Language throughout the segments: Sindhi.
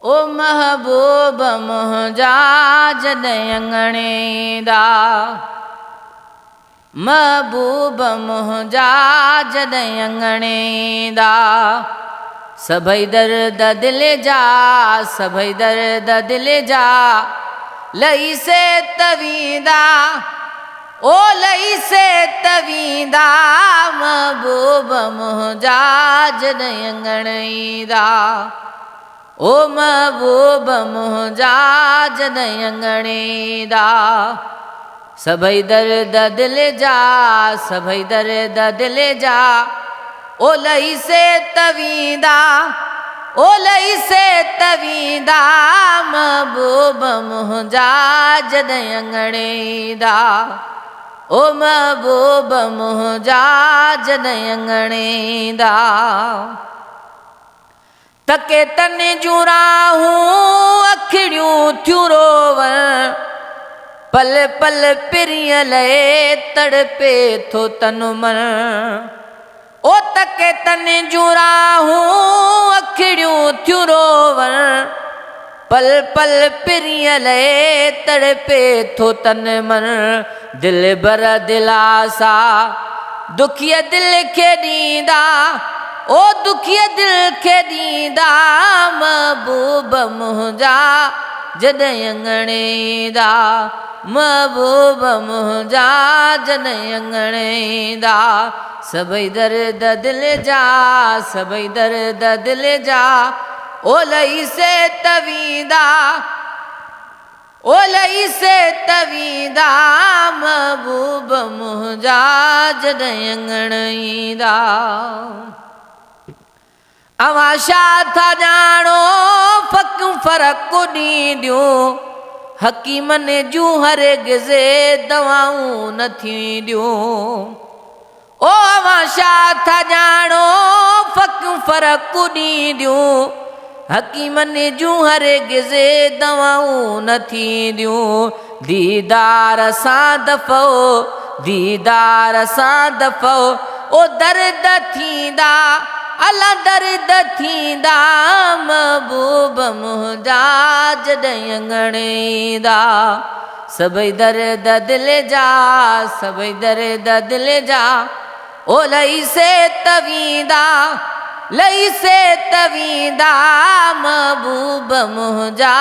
او محبوب منهنجا جڏهن اڱڻ ايندا، محبوب منهنجا جڏهن اڱڻ ايندا، سڀئي درد دل جا، سڀئي درد دل جا لهي سي ته ويندا، او لهي سي ته ويندا، محبوب منهنجا جڏهن اڱڻ ايندا، او محبوب منهنجا جڏهن اڱڻ ايندا، سڀئي درد دل جا، سڀئي درد دل جا او لهي سي ته ويندا، او لهي سي ته ويندا، محبوب منهنجا جڏهن اڱڻ ايندا، او محبوب منهنجا جڏهن اڱڻ ايندا. تڪي تن جون راهون اکڙيون ٿيون روون، پل پل پرينء لئي تڙپي ٿو تن من. او تڪي تن جون راهون اکڙيون ٿيون روون، پل پل پرينء لئي تڙپي ٿو تن من. دلبر دلاسا دکيء دل کي ڏيندا، او دکيء دل کي ڏيندا، محبوب منهنجا جڏهن اڱڻ ايندا، محبوب منهنجا جڏهن اڱڻ ايندا، سڀئي درد دل جا، سڀئي درد دل جا او لهي سي ته ويندا، او لهي سي ته ويندا، محبوب منهنجا جڏهن اڱڻ ايندا. اوهان ڇا ٿا ڄاڻو فقيون فرق ڏينديون، حڪيمن جون هرگز دوائون نه ٿينديون. او اوهان ڇا ٿا ڄاڻو فقيون فرق ڏينديون، حڪيمن جون هرگز دوائون نه ٿينديون. ديدار سان دفعو، ديدار سان دفعو او درد ٿيندا، الا درد ٿيندا، محبوب منهنجا جڏهن اڱڻ ايندا، سڀئي درد دل جا، سڀئي درد دل جا او لهي سي ته ويندا، لهي سي ته ويندا، محبوب منهنجا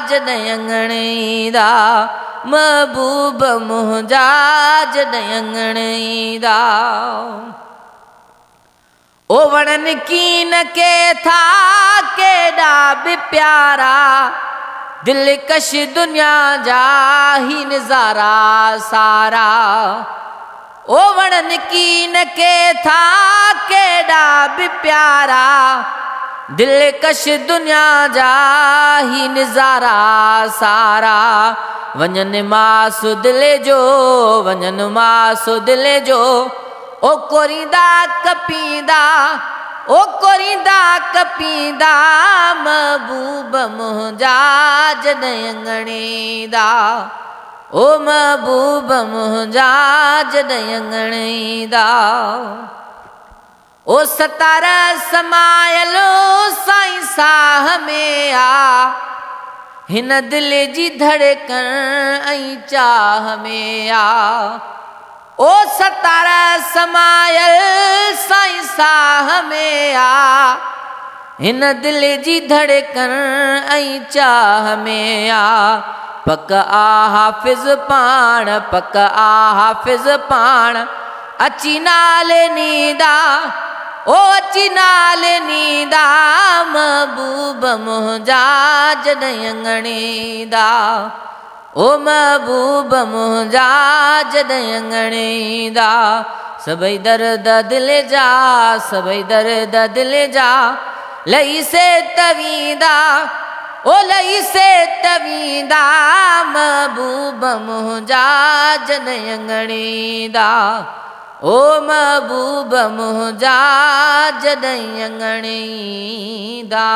جڏهن اڱڻ ايندا، محبوب منهنجا جڏهن اڱڻ ايندا. او وڻن ڪين ڪي ٿا ڪيڏا به پيارا، دلڪش دنيا جا هي نظارا سارا. او وڻن ڪين ڪي ٿا ڪيڏا به پيارا، دلڪش دنيا جا هي نظارا سارا. وڃن ماس دل جو، وڃن ماس دل جو او ڪوريندا ڪپيندا، او ڪوريندا ڪپيندا، محبوب منهنجا جڏهن اڱڻ ايندا، او محبوب منهنجا جڏهن اڱڻ ايندا. او ستار سمايل سائين ساهه ۾ آ، هن دل جي ڌڙڪڻ ۽ چاهه ۾ آ. او ستار سمايل سائين ساهه ۾ آ، هن دل جي ڌڙڪڻ ۽ چاهه ۾ آ. پڪ آ حافظ پاڻ، پڪ آ حافظ پاڻ اچي نالي نيندا، او اچي نالي نيندا، محبوب منهنجا جڏهن اڱڻ ايندا، او محبوب منهنجا جڏهن اڱڻ ايندا، سڀئي درد دل جا، سڀئي درد دل جا لهي سي ته ويندا، او لهي سي ته ويندا، محبوب منهنجا جڏهن اڱڻ ايندا، او محبوب منهنجا جڏهن اڱڻ ايندا.